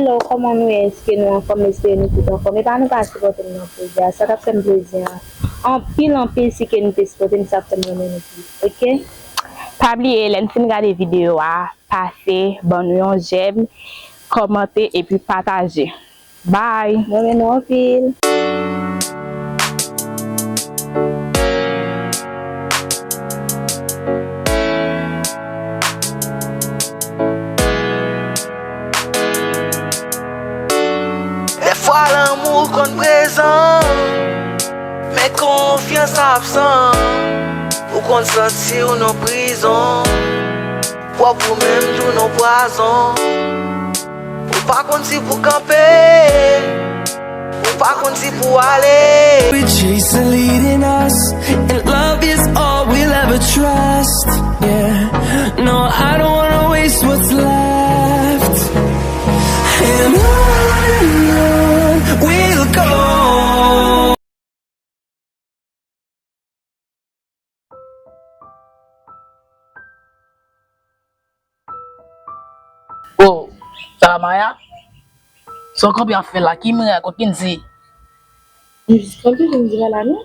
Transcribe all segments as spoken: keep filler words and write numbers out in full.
Hello, kòman nou ye? Èske nou anfòm? M espere nou tout anfòm. Epa nou pa sipòte m nan pwojè a. Sa t ap fè m plezi an, anpil, anpil, si ke nou te sipòte m, sa ap fè m renmen nou plis. Oke? Pa bliye, lè n fin gade videyo a, pase, ban nou yon jèm, kòmante epi pataje. Bye! Mwen renmen nou anpil. Dèfwa lanmou konn prezan, men konfyans absan. Ou konn santi w nan prizon, pwòp ou menm tou nan pwazon. Ou pa konn si pou kanpe, ou pa konn si pou ale. We chase the leading us, and love is all we'll ever trust. Yeah, no, I don't wanna waste what's left. And on and on we'll go. Oh, sa Maya? Sa w kanpe ap fè la? Ki Maya? Kot Kendy? M jis kanpe, Kendy pa la non.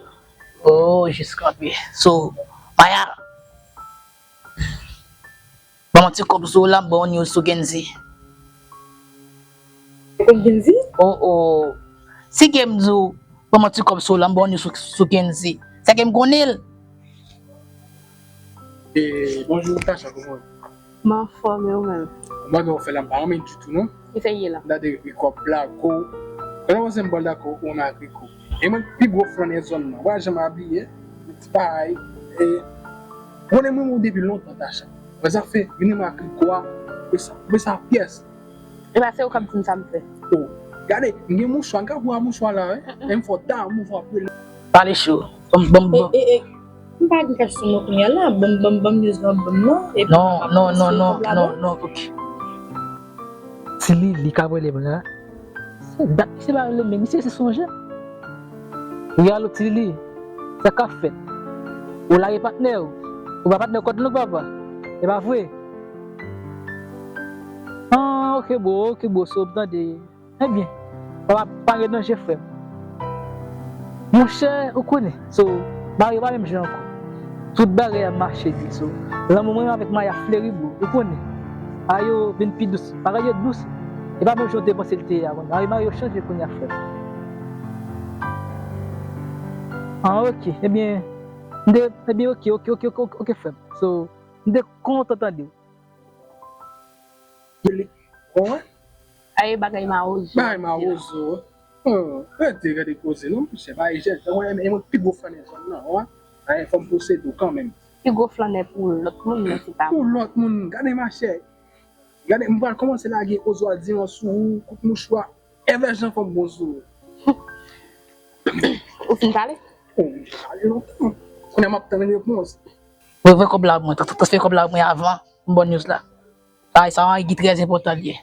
Oh, jis kanpe. So, Maya, ban m yon ti kòb sou w la, m ban w news sou Kendy. Kòb Kendy? Oh, oh. Si ke m di w, ban m yon ti kòb sou w la, m ban w news sou, sou Kendy. Sa ke m konnen l. E, bonjou, Tacha, kòman w ye? M anfòm, e ou menm? Bon, bagay w fè la, m pa renmen ditou, non. Ki sa ye la? Gade Rico ap blago. Konnen w se m bòl dakò ou renmen ak Rico. E mwen, pi gwo flannè zòn nan. W pa janm abiye, yon ti bagay. E, ou konnen mwen, mwen depi lontan, Tacha. Wè sa fè, vin renmen ak Rico a, wè sa, wè sa pyès. Epa se ou k ap di m sa m fè. Oh, gade, m gen mouchwa, m ka pran mouchwa la, wi. E m fò ta, mouchwa ap rele. Pale cho. Ban m, ban m, ban m. E, e, e, m pa gen kach sou mwen kounye a la. Ban m, ban m, ban m news lan, ban m non. Non, non, non, non, non, non, ok. Ti Lili k ap rele m la. Se dat misye pa rele m, men misye se sonje. Wi, alo, Ti Lili, sa k ap fèt? Ou lage patnè w? Ou pa patnè kòd long, papa? E pa vre? Ah, ok, bro, ok, bro, so, m tande. Ebyen, pa, pa gen danje, frè m. Monchè, ou konnen, so, bagay yo pa menm jan ankò. Tout bagay ap mache byen, so, lanmou mwen avèk Maya fleri, bro, ou konnen. Bagay yo vin pi dous, bagay yo dous. E pa menm jan w te panse l te ye a, konnen. Bagay, bagay yo chanje kounye a, frè m. Ah, ok, ebyen, m te, ebyen, ok, ok, ok, ok, ok, frè m. So, m te kontan tande w. Bon, wè. Ay, bagay mawozo. Bagay mawozo. Oh, rete, rete poze, non, monchè. Bagay jèn. Mwen, mwen, mwen, pi gwo flannè zòn nan, wè. Ay, fò m posede w kanmenm. Pi gwo flannè pou lòt moun, men se pa pou lòt moun. Gade, machè. Gade, m pral kòmanse lage Oswald Diran sou ou, kout mouchwa. Evè Jan fò m bon sou ou. Ou fin pale? Oh, m pale lontan. Kounye a m ap tann repons. Voye, voye kòb la mwen. Transfere kòb la mwen avan. M ba w news la. Bagay sa a, ki trè enpòtan l ye.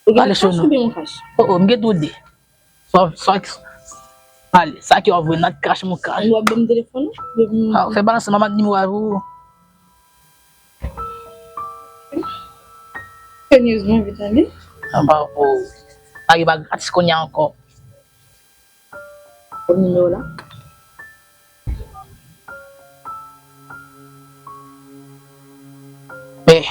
Ou gen kach oubyen yon kach? Oh, oh, m gen tou de. Sa, sa, ale, sa ki w ap voye nan kach, mon kach. Ou ap ban m telefòn ou? Ah, fè balanse, m ap mande nimewo a pou ou. Fè news mwen vit ale. Anba, oh. Bagay pa gratis kounye a ankò. Kòm nimewo la. Men.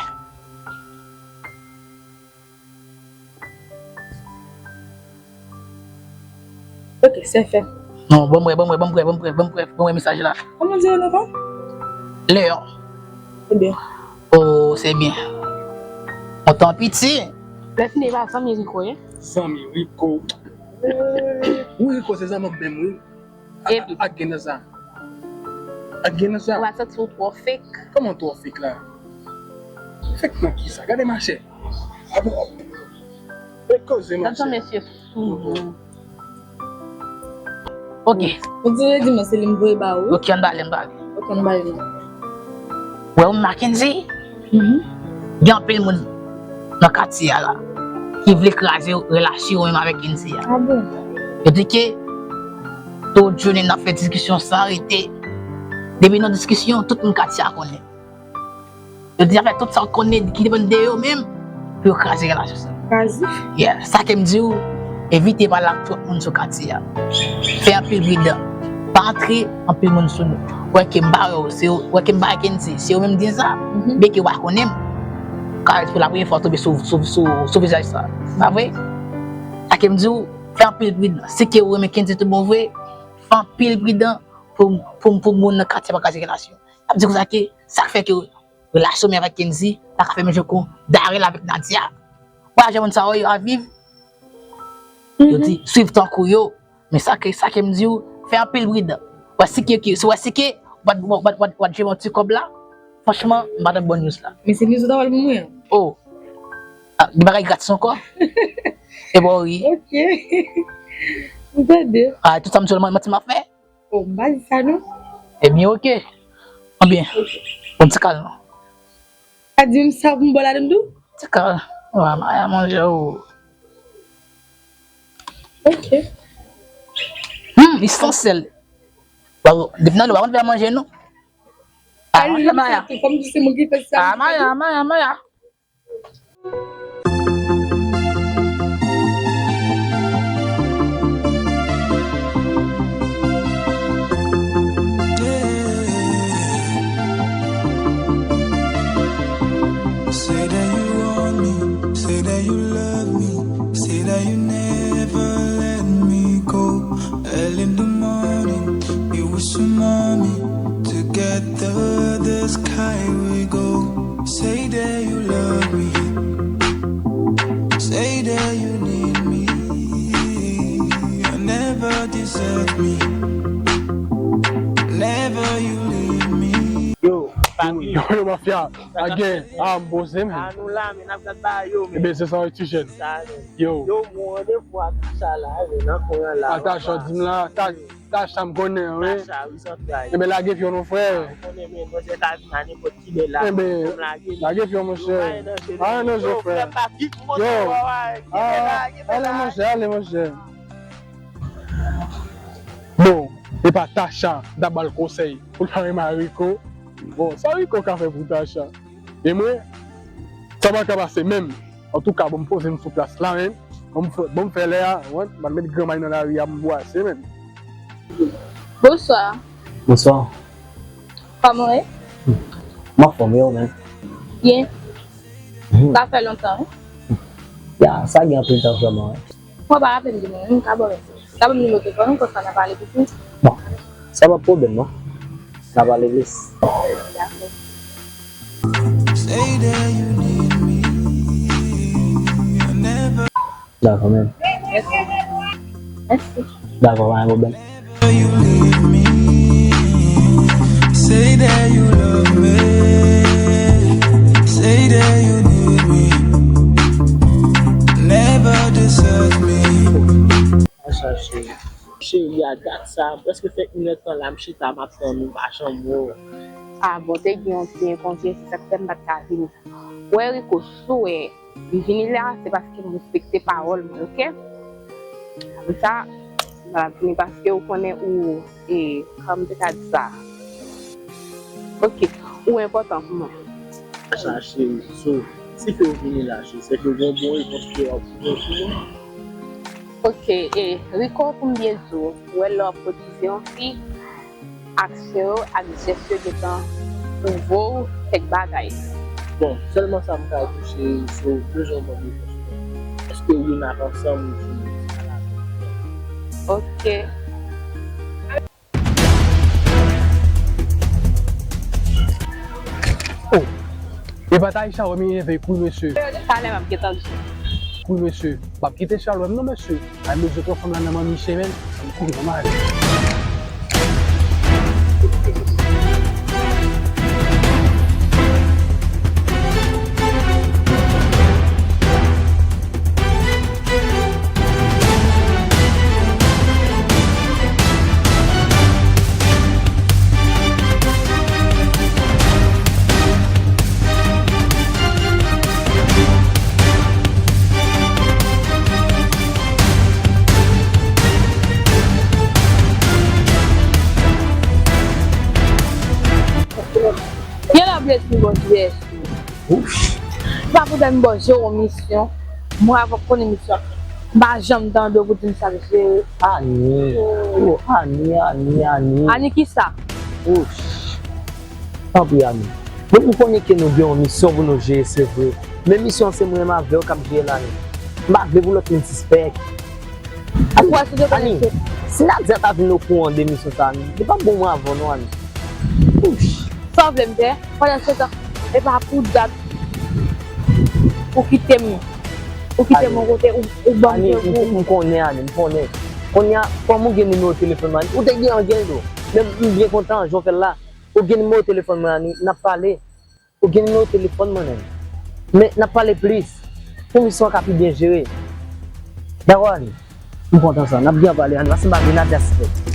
Ok, se fè. Non, ban m wè, ban m wè, ban m wè, ban m wè, ban m wè, ban m wè mesaj la. Kòman di yo non pa? Leon. Se byen. Oh, se byen. Kontan piti. Lè fini, e pa zanmi Rico, ye? Zanmi Rico. Wi, Rico, se zanmi m menm, wi. Epi? Ak gen nan sa. Ak gen nan sa. Ou pa santi w twò fake? Kòman twò fake la? Fake nan kisa? Gade machè. Apo, e koze machè. Tantan mesye fou. Ok. Ou di redi mwen se li m voye ba ou. Ok, ann pale, ann pale. Ok, ann pale non. Wè ou menm ak Kendy? Mhm. Gen anpil moun nan katye a la ki vle kraze relasyon ou menm avèk Kendy a. Ah bon? Yo di ke tout jounen n ap fè diskisyon san rete. Depi nan diskisyon, tout moun katye a konnen. Yo di y ap fè tout sa yo konnen ki depann de yo menm pou yo kraze relasyon sa. Razi. Yeah, sa ke m di w, evite pale ak twòp moun sou katye a. Fè anpil pridan. Pa antre anpil moun sou nou. Wè ke m pa wè w, se w, wè ke m pa wè Kendy, se w menm di sa, mhm, byen ke w pa konnen m. Ka pou la premye fwa w tonbe sou, sou, sou, sou vizaj sa. Pa vre? Sa ke m di w, fè anpil pridan. Si ke w renmen Kendy tout bon vre, fè anpil pridan pou, pou, pou moun nan katye pa kraze relasyon. N ap di konsa ke sa k fè ke relasyon m avèk Kendy pa ka fè menm jan ke Darel avèk Nadia. Wè jan moun sa yo ap viv. Yo di, swiv tankou yo. Men sa ke, sa ke m di w, fè anpil pridan. Wè si ke, ke, si wè si ke, w ap, w ap, w ap, w ap jwenn yon ti kòb la. Franchman, m pa t ap ba w news la. Men se news ou ta pral pou mwen an. Oh. Ah, gen bagay gratis ankò? E bon, wi. Ok. M tande. Ah, tout sa m sèlman manti m ap fè? Oh, m pa di sa non. Ebyen, ok. Ebyen, ok. Bon, ti kal non. Pa di m sa pou m ba w ladan tou? Ti kal. Wa, Maya manje ou. Ok. Hmm, esansyèl. Wa, depi nan lè w pa konn fè manje non. Ah, manje Maya. Kòm di se mwen ki fè sa. Ah, Maya, Maya, Maya. Say that you want me, say that you love me, say that you never let me go. Early in the morning, you wishing on me. Together the sky we go. Say that you love me. Say that you need me. Never desert me. Never you leave me. Yo, yo, yo, mafya. Agen, ah, m poze, men. Ah, nou la, men n ap gad bagay yo, men. Ebe, se sa, wi, ti jèn. Sa, men. Yo. Yo, mwen randevou ak Tasha la, men, nan kwen an la. Ah, Tasha, di m la, ta, Tasha, m konnen, wi. Tasha, wi, zantray. Ebe, lage fyon non, frè. Ah, m konnen, men, manzè ka vin a nenpòt kilè la. Ebe, lage fyon, monchè. Pa nan je, frè. Yo, ale, monchè, ale, monchè. Bon, e pa Tasha, m ta ba l konsèy pou l pa renmen a Rico. Bon, sa Rico ka fè pou Tasha? E mwen, sa pa ka pase menm. Antouka, bon, m poze m sou plas la, men. Bon, m fè, bon, m fè lè a, wè, m al met granmay nan lari a, m bwase, men. Bonswa. Bonswa. Kòman w ye? M anfòm, e ou menm? Byen. Mhm. Sa fè lontan, wi. Ya, sa gen anpil tan vrèman, wi. Mwen pa raple m de mwen, m ka ba w mèsi. Ka ban m nimewo telefòn ou, konsa n a pale pi plis. Bon, sa pa pwoblèm non. N a pale plis. Dakò. Dakò, men. Mèsi. Mèsi. Dakò, pa gen pwoblèm. You leave me. Say that you love me. Say that you need me. Never desert me. Sa cheri. Cheri, a dat sa, prèske fè inèdtan la, m chita, m ap tann ou, pa janm wè w. Ah bon, te gen yon ti enkontre, se sa k fè m pa t ka vini. Wè, Rico, si w wè m vini la, se paske m respekte pawòl mwen, oke? Apre sa, m pa t ap vini paske ou konnen ou, e, kòman m te ka di sa? Oke, ou enpòtan pou mwen. Sa cheri, so, si ke w vini la, cheri, se ke w gen bon repons ke w ap gen pou mwen. Oke, e, Rico, pou m byen di w, ou wè lè w ap kotize yon fi, aksyon yo ak jès yo gentan pwouve w kèk bagay. Bon, sèlman sa m ka di w, cheri, se w bezwen ban m repons mwen. Èske wi n ap ansanm? Oke. Oh, e pa Taïsha wè m enève kou wi mesye. Talè m ap gentan di. Kou wi mesye, m ap kite Charles wè m non mesye. Ay, m bezwen pran fanm la nan manniche, men. Ann kouri, ann ale. Gen la blesi bòs V S. Ouf. Pa pou dan bòs yo misyon. Mwen avè w konnen misyon. M pa janm tande w pou di m sa, mesye. Ani. Oh, Ani, Ani, Ani. Ani kisa? Oh. Tanpri, Ani. Bon, m konnen ke nou gen yon misyon pou nou jere, se vre. Men misyon se mwen menm avè w k ap jere l, Ani. M pa vle pou lòt moun sispèk. Ou kwè si te konnen Ani, si Nadia ta vin okouran de misyon sa, Ani, li p ap bon mwen avè w non, Ani. Ouch. Sa w vle m fè? Pandan se tan, e pa pou dat ou kite m. Ou kite m yon kote, ou, ou ban m Ani, kè pou. M konnen, Ani, m konnen. Kounye a, kòm ou gen nimewo telefòn mwen, Ani, ou te gen anyen tou. Men m byen kontan, jan w fè l la. Ou gen nimewo telefòn mwen, Ani, n ap pale. Ou gen nimewo telefòn mwen menm. Men n ap pale plis. Pou misyon an ka pi byen jere. Dakò, Ani? M kontan sa. N ap byen pale, Ani. Paske m pa vle Nadia sispèk.